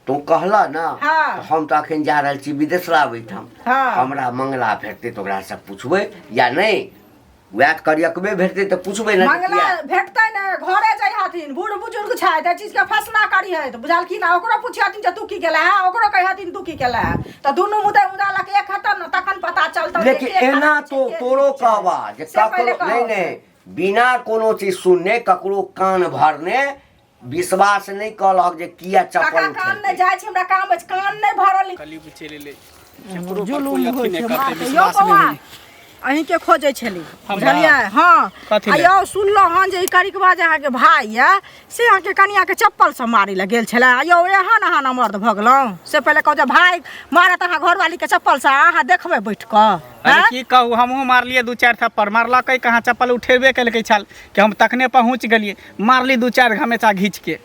तू कहलह ने हाँ। तऽ हम तऽ अखन जा रहल छी विदेशरा ओहिठाम हाँ। हमरा मंगला भेटतै तऽ ओकरासँ पुछबै या नहि वएह करियकबे भेटतै तऽ पुछबै ने जे मंगला किया। भेटतै ने घरे जइहथिन बूढ़ बुजुर्ग छै तऽ चीज के फैसला करिहे तऽ बुझलखिन आ ओकरो पुछिहथिन जे तू की केला है ओकरो कहिहथिन तू की केला है तऽ दुनू मुदा मुदा लऽ के एक हेतन ने तखन पता चलतौ जे लेकिन के एना खराब छै, तो के तोरो नीक छै। कहबा जे से पहिले ककरो नहि कहब। नहि बिना कोनो चीज सुनने ककरो कान भरने विश्वास नहि कलहक जे किया काका चप्पल कान नहि उठेलकै जाइ छै हमरा काम अछि कान नहि भरल कलयुग चलि एलै केकरो पर जुलुम कोई अथी होइ नहि छै करतै मारतै। यौ विश्वास नहि बौआ होइ अहीँके खोजै छली हमरा? बुझलियै हँ कथी आ लए? यौ सुनलहुँ हन जे ई करिकबा जे अहाँके भाय यऽ से अहाँके कनियाके चप्पलसँ मारै लए गेल छलै आ यौ एहन अहाँ मर्द भऽ गेलहुँ से पहिले कहू जे भाय मारत अहाँ घरवालीके चप्पलसँ अहाँ देखबै बैठ कऽ अरे आँय? की कहू हमहूँ मारलियै दू चारि थप्पड़ मारलकै कहाँ चप्पल उठेबे केलकै छल कि हम तखने पहुँच गेलियै मारली दू चारि घमेचा घीच के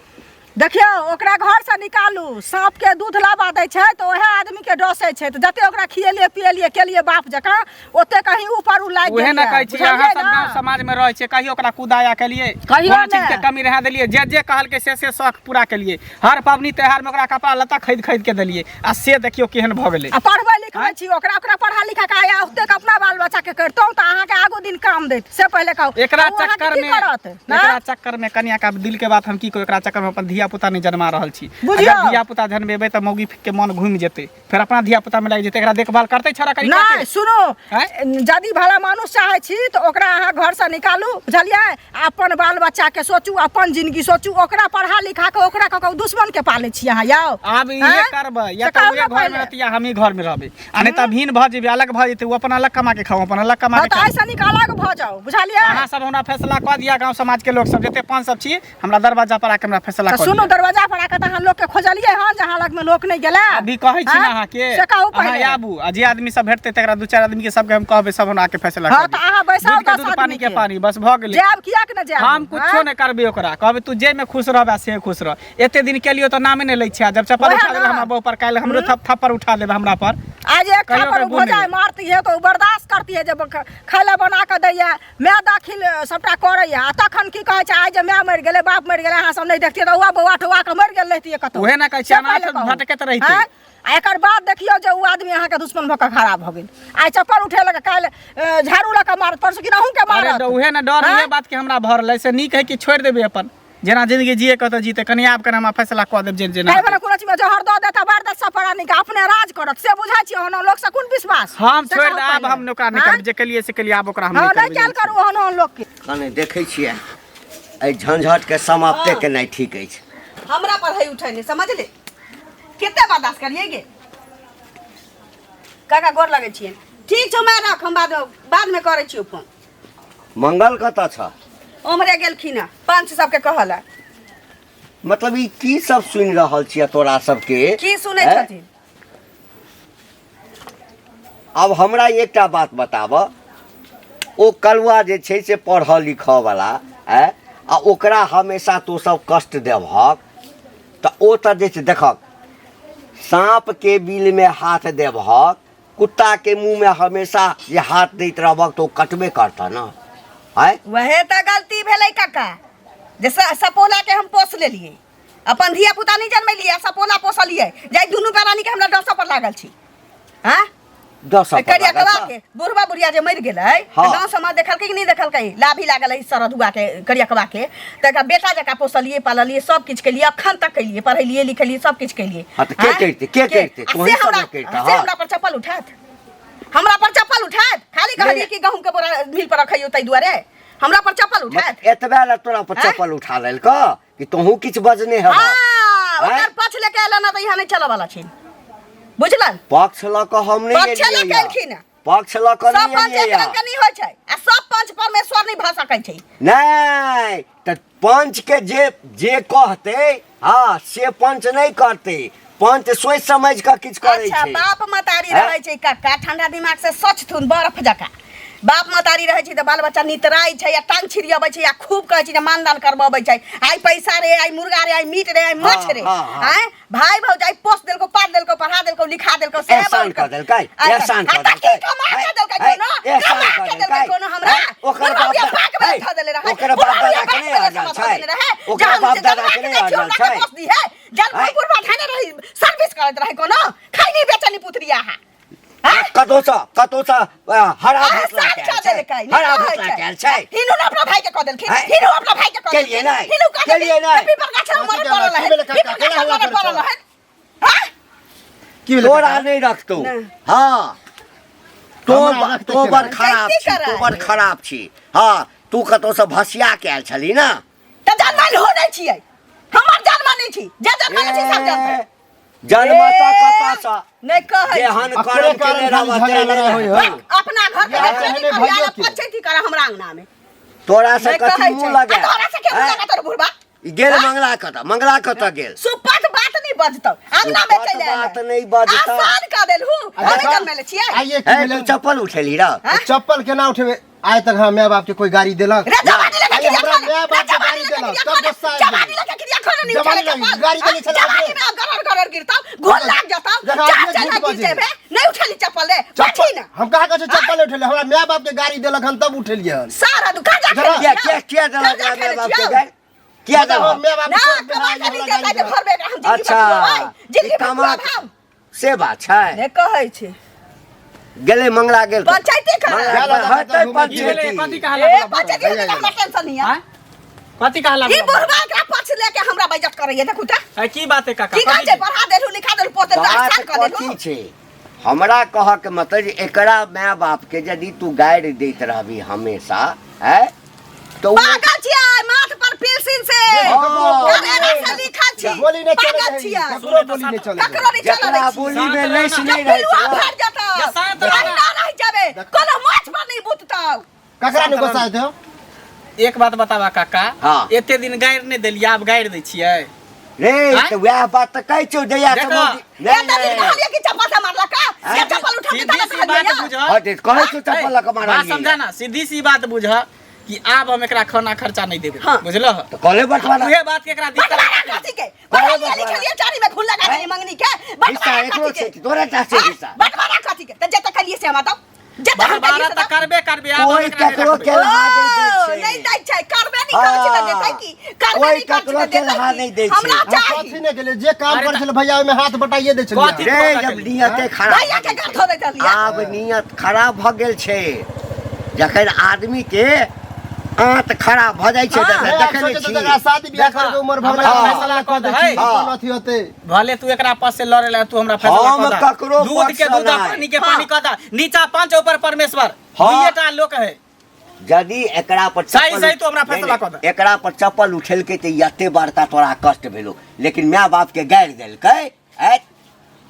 देखियौ ओकरा घरसँ निकालू साँपके दूध लाबा दै छै तऽ ओएह आदमीके डसै छै तऽ जते ओकरा खिएलियै पिएलियै केलियै बाप जकाँ ओते कहीं ऊपर उ लागि उहे ने गेल कहै छी बुझलियै अहाँ सब ने? गाँव समाज में रहै छियै कहियो ओकरा कुदाया केलियै कहियो कोनो चीज के नहि। कमी रहा देलियै जे जे कहलकै से से शौक पूरा केलियै हर पबनी त्योहार में ओकरा कपड़ा लत्ता खरीद खरीद के देलियै आ से देखियौ केहन भऽ गेलै आ पढ़बै लिखबै छी ओकरा ओकरा पढ़ा लिखा के आया ओतेक अपना बाल बच्चा के करितहुँ तऽ अहाँके आगू दिन काम दैत से पहिले कहू एकरा आ ओ अहाँके चक्कर की में करत एकरा चक्कर में कनिया का दिल के बात हम की कहू एकरा चक्कर में अपन धिया पुता नहीं जन्मा रहल छी बुझियौ। अगर धिया पुता जन्मेबै तऽ मौगी के मन घूमि जेतै फेर अपना धिया पुता में लागि जेतै एकरा देखभाल करतै छौड़ा कनिया नहि के सुनू आँय? यदि भला मानुस चाहै छी तऽ ओकरा अहाँ घरसँ निकालू बुझलियै आ अपन बाल बच्चाके सोचू अपन जिंदगी सोचू ओकरा पढ़ा लिखा के ओकरा कऽ कऽ दुश्मन के पालै छी अहाँ यौ आब इहे आँय? करबै या से तऽ कहू उहे ने घर में पहिले। रहती या हमही घर में रहबै आ नहीं तऽ भिन्न भऽ जेबै अलग भऽ जेतै ओ अपन अलग कमा के खाऊ अपन अलग कमा हँ के तऽ खाऊ एहिसँ नीक अलग भऽ जाउ बुझलियै अहाँ सब हमरा फैसला कऽ दिअ गाँव समाज के लोक सब जते पान सब छी हमरा दरवाजा पर आके हमरा फैसला तऽ कऽ सुनू दिअ दरवाजा पर आके तऽ अहाँ लोकके खोजलियै हँ जे अहाँ लगमे लोक नहि गेलै अभी कहै छी ने आँय? अहाँके से कहू अहाँ पहिले आबू आ जे आदमी सब भेटतै तकरा दू चारि आदमी के सबके हम कहबै सब हमरा आके फैसला हँ कऽ तऽ दिअ अहाँ बैसाउ दूध के 10 दूध पानी आदमी के के पानी बस भऽ गेलै जायब किएक ने जायब हम कुछो आँय? नहि करबै ओकरा कहबै तू जे में खुश रहबे से खुश रह एते दिन केलियो तऽ नामे नहि लै छियै जब चप्पल ओएह उठा देबै ने। हमरा बहु पर काल्हि हमरो थप्पड़ उठा देबै हमरा पर आज एक कहियो थापर ओकर ओ गुण भौजाइ नहि। मारती है तऽ ओ बर्दाश्त करती है जब खाय लए बना कऽ दैया माय दाखिल सबटा करैया आ तखन की कहै छै आइ जे माय मरि गेलै बाप मरि गेलै अहाँ सब नहि देखतियै तऽ उहा बौआ ठौआ कऽ मरि गेल रहितियै कतौ उहे ने कहै छियै, से पहिले अनाथ कहू। भटकैत रहितै। आँय? आ एकर बाद देखियौ जे ओ आदमी अहाँके दुश्मन भऽ कऽ खड़ा भऽ गेल आइ चप्पल उठेलक काल्हि झाड़ू लऽ कऽ मारत परसू कि अहूँके अरे मारत उहे ने डर आँय? उहे बात के हमरा भरल है से नीक है कि छोड़ि देबै अपन जेना जिंदगी जिए के जीते कनि आब कनि हमरा फैसला कऽ देब जे जेना ताहि वाला कोनो चीज मे जहर दऽ देत आ बारि देत सब प्राणी के अपने राज करत से बुझै छियै ओहन लोक से कोन विश्वास हम से छोड़ि कहू दे आब पहिले। हम ओकरा नहि आँय? करब जे केलिए से केलिए आब ओकरा हम हँ नहि नहि करबै कयल करू ओहन ओहन लोक के कने देखै छियै एहि झंझटके समाप्ते केनाइ ठीक अछि हमरा पर है उठैने समझले कते बर्दाश्त करिए गे काका गोर लगै छियै ठीक छौ मैं रख हम बादमे करै छियौ फोन मंगल कतऽ छ ओम्हरे गेलखिन हँ पंच सबके कहल है मतलब ई की सब सुनि रहल छियै तोरा सबके की सुनै हैं? छथिन आब हमरा एकटा बात बताब ओ कलुआ जे छै से पढ़ऽ लिखऽ वाला आँय आ ओकरा हमेशा तू सब कष्ट देबहक तऽ ओ तऽ जे छै देखक साँप के बिल में हाथ देबहक कुत्ता के मुंह में हमेशा जे हाथ दैत रहबक तऽ ओ कटबे करतह ने आँय वहे तऽ गलती भेलै काका जे सपोला के हम पोस लेलियै अपन धिया पुता नहि जनमेलियै आ सपोला पोसलियै जाहि दुनू प्राणी के हमरा डसऽ पर लागल छी आँय दस पर करिया लागल के बुढ़वा बुढ़िया जे मरि गेलै हाँ। तऽ गाँव समाज देखलकै कि नहि देखलकै लाभी लागल है सरधुआ के करियकवा के तऽ एकरा बेटा जकाँ पोसलियै पाललियै सब किछु केलियै अखन तक केलियै पढ़ेलियै लिखेलियै सब किछु केलियै हाँ, तऽ के आँय? करितै? के करितै? आ तोही से सब हमरा ने करितह, से हाँ। हमरा पर चप्पल उठात हमरा पर चप्पल उठात खाली कहलियै नहि। कि गहूँम के बोरा मिल पर रखैयौ ताहि दुआरे हमरा पर चप्पल उठात एतबे लए तोरा पर आँय? चप्पल उठा लेलक कि तोहूँ किछु बजने हेबह हाँ आँय? ओकर पक्ष लेके एला ना तऽ यहाँ नहि चलऽ वाला छै बुझलन पक्ष लऽ कऽ हम नहि पक्ष लऽ एलियै कऽ एलखिन हँ। पक्ष लऽ कऽ सब नहि पंच एलियै एक रंग के नहि होइ छै आ सब पंच परमेश्वर नहि भऽ सकै छै नहि तऽ पंच के जे जे कहतै हँ से पंच नहि करतै पंच सोचि समझि कऽ किछु करै अच्छा छै बाप मतारी हैं? रहै छै कक्का ठंडा दिमाग से सोचथुन बर्फ जकाँ बाप मतारी रहै छै तऽ बाल बच्चा नितराइ छै आ टांग छिड़ियबै छै आ खूब कहै छै जे मानदान करबबै छै आइ पैसा रे आइ मुर्गा रे आइ मीट रे आइ माछ रे हाँ, हाँ। आँय भाई भौजाई पोस देलको पाल देलको पढ़ा देलको लिखा देलको से एहसान बहुत कऽ देलकै, अच्छा, एहसान कऽ आ तऽ की देलकै। कमा है, कऽ देलकै है, कोनो एहसान कमा कऽ कऽ देलकै देलकै। कोनो हमरा है, ओकर बुढ़वा बाप बुढ़िया दा- पाक में है, धऽ देले रहै ओकर बाप बुढ़वा दादा बुढ़िया के पाक नहि में अड़ल धऽ छै देने रहै ओकर जहन बाप से दादा जन्मा के के नहि दै अड़ल छियै हमरा छै के पोस दी है जन्म है। बुढ़वा धने रही सर्विस करैत रहै कोनो खैनी बेचनी पुतरिया हा कतौसँ कतौसँ हरा अहाँ भोसला साफ के कऽ आयल छै देलकै नहि हरा कहै भोसला छै। के आयल छै हिनू ने अपना भाई के कऽ देलखिन हैं? हिनू अपना भाई के कऽ केलियै देलखिन नहि, हिनू कऽ केलियै देलखिन नहि। पीपर गाछ लग कथी मरे केला? पड़ल की रहै भेलै काका? पीपर केला गाछ लग हल्ला मरे करै पड़ल छौ? रहै हैं? की भेलै तोरा काका? नहि रखतौ नहि। हँ तो हमरा रखतै तो केना? बड़ खराब कैसे छी तू कराय? बड़ खराब छी हँ तू कतौसँ भसिया के आयल छली ने तऽ जनमल हो नहि छियै हमर जनमल नहि छी जे जनमल छी सब जनतै जन्मता कतऽसँ नहि कहै छी। जेहन अकरे कर्म कारण केने खाली रहबह झगड़ा तेहने लड़ाइ होइ हेतौ। है। अपना घर के यार, देखियै एहने कि भइयो कहिया के। पंचायती करऽ हमरा अंगना में तोरा से नहि कथी कहै मुँह छै। लगे आ तोरा से के मुँह हैं? लगा तोर बुढ़बा ई गेल मंगला कतऽ मंगला कतऽ गेल सुपथ बात नहीं बजतौ अंगना में सुपथ चलि आयल बात नहि बजतौ। आसान कऽ देलहु आ हमे देखा, जनमेले छियै आइए की हे भेलै तू चप्पल उठेली रह हैं? चप्पल केना उठेबै आइ तक हमरा माय बाप के कोई गाड़ी देलक रे जवानी लगा आइए क्रिया हमरा खोले माय रे बाप के जवानी गाड़ी लगा देलक क्रिया तब खोले गुस्सा आबि जवानी गेल। लगा क्रिया खोले नहीं जवानी उठेले लगी, चप्पल गाड़ी देने छलै जवानी अपने। में गरर गरर गिरतौ गोल लाग जतौ देखा, चार अपने चला झूठ गिर बजै। जेबे नहीं उठेली चप्पल रे बैठी चप्पल ना हम कहाँ कहै छियै चप्पल उठेले हमरा माय बाप के गाड़ी देलक हन तब उठेलियै हन सारा दुकान जा जरा- किया किया किया देलक जा माय बाप के खेलै गाड़ी किया मतलब देलक हम माय बाप ना के शौक कमा में के हमरा नहीं गाड़ी देतै तऽ देलक। घर में हम जिंदगी अच्छा भर जिंदगी ई भर कमा हम से बात छै ने कहै छै गेलै मंगला गेल तऽ। पंचायती करा। मंगला गेल गेल, हेतै घूमै की भेलै पंचायती। कथी कहला ए पंचायती होतै तऽ हमरा टेंशन नहीं है आँय? कथी कहला ई बुढ़वा एकरा पक्ष लेके हमरा बेइज्जत करैया देखू तऽ है की बात है काका की कहै कथी छै पढ़ा देलहु लिखा देलहु पोस देलहु बात आसान कऽ देलहु कथी छै हमरा कहऽ के मतलब जे एकरा माय बाप के यदि तू गारि दैत रहबी हमेशा है तऽ ओ पागल छियै माथ पर पेंसिल से हाँ। करेला से लिखल छी बोली नहि चलै पागल है, छियै ककरो बोली नहि चलै है। ककरो नहि चलै जकरा छी बोली में लैस नहि जब रहै पिलुआ छै भर जेतौ या शांत रहना। अहिना रहि जेबे कोनो माछ पर नहि बुततौ ककरा नहि गुस्सा हेतै हौ? एक बात बताबा काका हाँ। एते दिन गारि नहि देलियै आब गारि दै छियै रे आँय? तऽ वएह बात तऽ कहै छौ जहिया से देखो। मौगी- नहि एते दिन नहि कहलियै कि चप्पल से मारलक से चप्पल उठा के सीधी तब सी बात कहलियै बुझ हँ, तऽ कहै छौ चप्पल लऽ कऽ बात मारलियै। समझा ना सीधी सी बात बुझ कि आब हम एकरा खाना खर्चा नहीं देबै हाँ। बुझलह तऽ कहले बटवारा उहे बात के एकरा दिक्कत बंटवारा कथी के पढ़लियै लिखलियै चारी में खून लगा देलियै मंगनी के हिस्सा बंटवारा एकरो कथी छै के तोरे टा छै हाँ? हिस्सा बंटवारा कथी के तऽ जते खेलियै से हमरा दौ जते हम बंटवारा खेलियै से तऽ दौ करबे करबे आब हम कोई एकरा नहि ककरो रखबै। के लहा नहि दै ओ, छै नहि दै छै करबे नहि करै छै तऽ देतै की करबे कोई नहि करै छै ककरो तऽ के देतै लहा की? नहि दै छै। हमरा हम चाही कथी नहि केलियै जे काम अरे करै तऽ- छलै भैया ओहिमे हाथ बटाइए दै छलियै कथी? रे जब नियते खराब भैया के घर धो दै छलियै आब नियत खराब भऽ गेल छै जखन आदमी के आंत खराब भऽ जाइ छै हाँ। तऽ भैया देखै नहि सोचैत छी एकरा शादी बियाह देखा, करे के उम्र भऽ गेलै हमरा फैसला फैसला कऽ दै कऽ छी दे। कोन अथी होतै भले तू एकरा पास से लड़े ला तू हमरा फैसला हम कऽ दे। ककरो दूध के पक्ष दूध आ नहि। पानी के पानी कऽ दे नीचा पंच ऊपर परमेश्वर हाँ। दुइये टा लोक है यदि एकरा पर सही- चप्पल सही तू हमरा फैसला नहि, कऽ दे। एकरा पर चप्पल उठेलकै तऽ एते बड़का तोरा कष्ट भेलो लेकिन माय बाप के गारि देलकै ऐ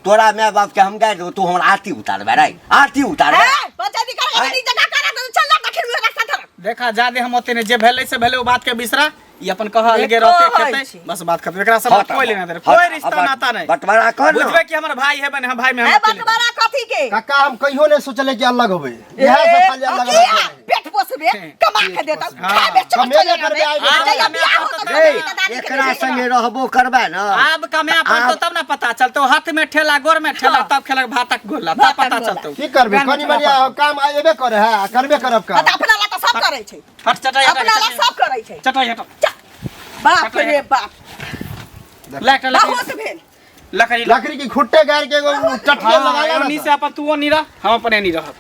तोरा माय बाप के हम गारि देबो तू हमर आरती उतारबे रे आरती उतारबे ए, पंचायती करे के जगह करा तो चल ना दक्षिण में रास्ता धर देखा जादे हम ओते ने जे भेलै से भेलै ओ बात के बिसरा ई अपन कह अलगे देखो रहते होइ खेते छी। बस बात खत्म एकरा सब हट कोई अब, लेना देना हट, कोई रिश्ता अब नाता नहीं बंटवारा कर ना। बुझबे कि हमर भाई है बने हम भाई में हम ए अकेले। बंटवारा कथी के काका हम कहियो नहि सोचले कि अलग होबै इएह सब खाली अलग किया अलग पेट पोस पोसबे कमा के देतौ खाबे चल कमेबे चल करबे, आइबे करबे। जइया बियाह होतौ तऽ रे दादी के एकरा देबै। संगे रहबो करबै ने आब कमाए पड़तौ तब ना पता चलतौ हाथ में ठेला गोर में ठेला तब खेलक भातक गोला तब भातक पता गोला। चलतौ की करबे कनी मनी काम एबे करे है आ करबे करब हाँ, काम तऽ अपना ला तऽ सब करै छै हट चटाई हटा अपना ला सब करै छै चटाई हटा चा। बाप रे बाप लकड़ी बहुत भेल लकड़ी लकड़ी की खुट्टे गाड़ के एगो चटके लगा हाँ, ले ओनी से अपन तू ओनी रह हम अपन एनी रहब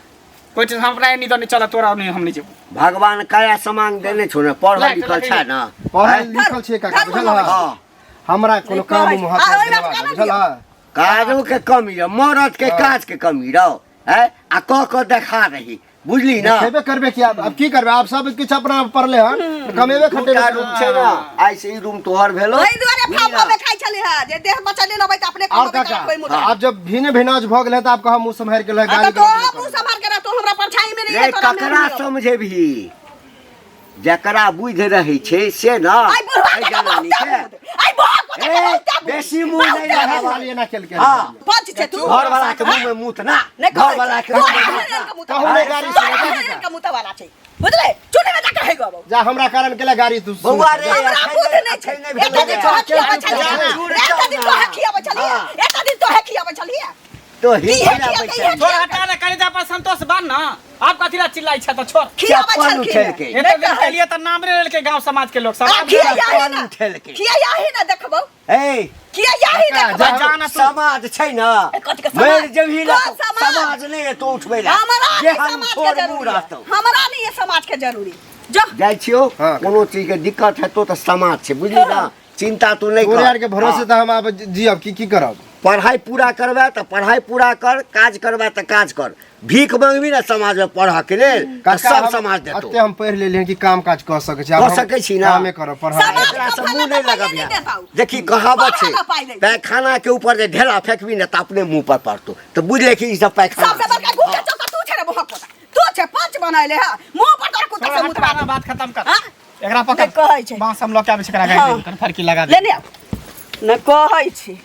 कोई चीज हम अपना एनी तो नहीं चला तोरा ओनी हम नहीं जेबो भगवान काया सामान देने छौ ने पढ़ल लाइट लिखल लकड़ी। छै ने पढ़ल लिखल छियै काका धर्म बुझल है हँ हमरा कोनो काम उम आ, हाथ ओहि बात केना बुझल है काजो के कमी रह मरद के काज के कमी रह है आ कह कऽ देखा रही बुझली ना खेबे करबे कि अब की करबे आब सब किछु अपना पड़ले हन तऽ कमेबे दूटा खटेबे रूम छै ना आइ से ई रूम तोहर भेलो ओहि दुआरे फाव फावे खाइ छलै हँ जे देह बचले रहबै तऽ अपने और कमेबै काका तऽ कोइ मुदा आब जब भिने भिनाज भऽ गेलै तऽ आब कहाँ मुँह सम्हारि के लए आ गाली तऽ तो मुँह सम्हार के रह तू हमरा परछाई में नहीं रे है तोरा में ककरा नहीं हौ। समझेबही जकरा बुझ रहै छै से ना आइ बुढ़वा एहि के तऽ जनानी बहुते के बुध आइ बुढ़वा के तऽ ए, बहुते बुध। बेसी मुँह नहि बहुते लगाबऽ। बुध। सवाल एना केलकै हाँ। पंच छै तू घर वाला के मुंह में मुत ना नहि घर वाला के मुंह में मुत ना। कहू नहि गाड़ी सुनै काका। कमुता वाला छै बुझले चुने में जाके है गबो जा हमरा कारण केला गाड़ी तू सुन। बौआ रे हमरा एखन बुध नहि छै एखन नहि एक दिन भेलै। तोहे खियाबै छलियै चूर एक दिन तोहे खियाबै छलियै हाँ। एक दिन तोहे खियाबै छलियै तो ही की है, खियाबै की छै। है, छोड़ हटा ने कनी पर संतोष बान ना आप कथी ला चिल्लाई छै तऽ छोड़ खियाबै चप्पल छलखिन उठेलकै। एते दिन के लिए तऽ नाम रे लेलकै गांव समाज के लोग सब आ आब खिया ही चप्पल ना उठेलकै। खिया ही ना देखबौ ए खिया ही काका, देखबौ जा- जाना तू। समाज छै ना ए, कथी के समाज? मरि जेबही ना कोन तो समाज? समाज नहि एतौ उठबै ला हमरा जे नहीं हम समाज के छोड़ मुँह जरूरी है। रहतौ हमरा नहीं है समाज के जरूरी जो जाइ छियौ हाँ। कोनो चीज के दिक्कत हेतौ तऽ समाज छै बुझली ना चिंता तू नहि तोरे कर आर के भरोसे हाँ। तऽ हम आब जियब की की करब पढ़ाई पूरा करबे तऽ पढ़ाई पूरा कर काज करबे तऽ काज कर भीख मंगबी ने समाज में पढ़ऽ के लेल तऽ काका, सब हम समाज देतौ अते हम पढ़ि लेलियै कि काम काज कऽ सकै छी आब कऽ हम सकै छी ना। कामे करब पढ़ाई समाज एकरा से के मुंह नहि भला तऽ लगबिहे पाइए नहि देतौ। देखी कहावत छै पढ़ऽ ला पाइ लै छै। पैखाना के ऊपर जे ढेला फेकबी ने तऽ अपने मुंह पर पड़तौ तऽ बुझले कि ई सब पैखाना सबसे बड़का गुके चौका तू छै रे मुहक पोता तू छै पंच बनैले है मुंह पर तोरा कुत्ता से छोड़ मुतवा हटा ना, बात खत्म कर हाँ? एकरा पकड़ नहि कहै छै। बांस हम लऽ के आबै छी एकरा गाड़ि हाँ। दे फरकी लगा दे लेने आउ नहि कहै छी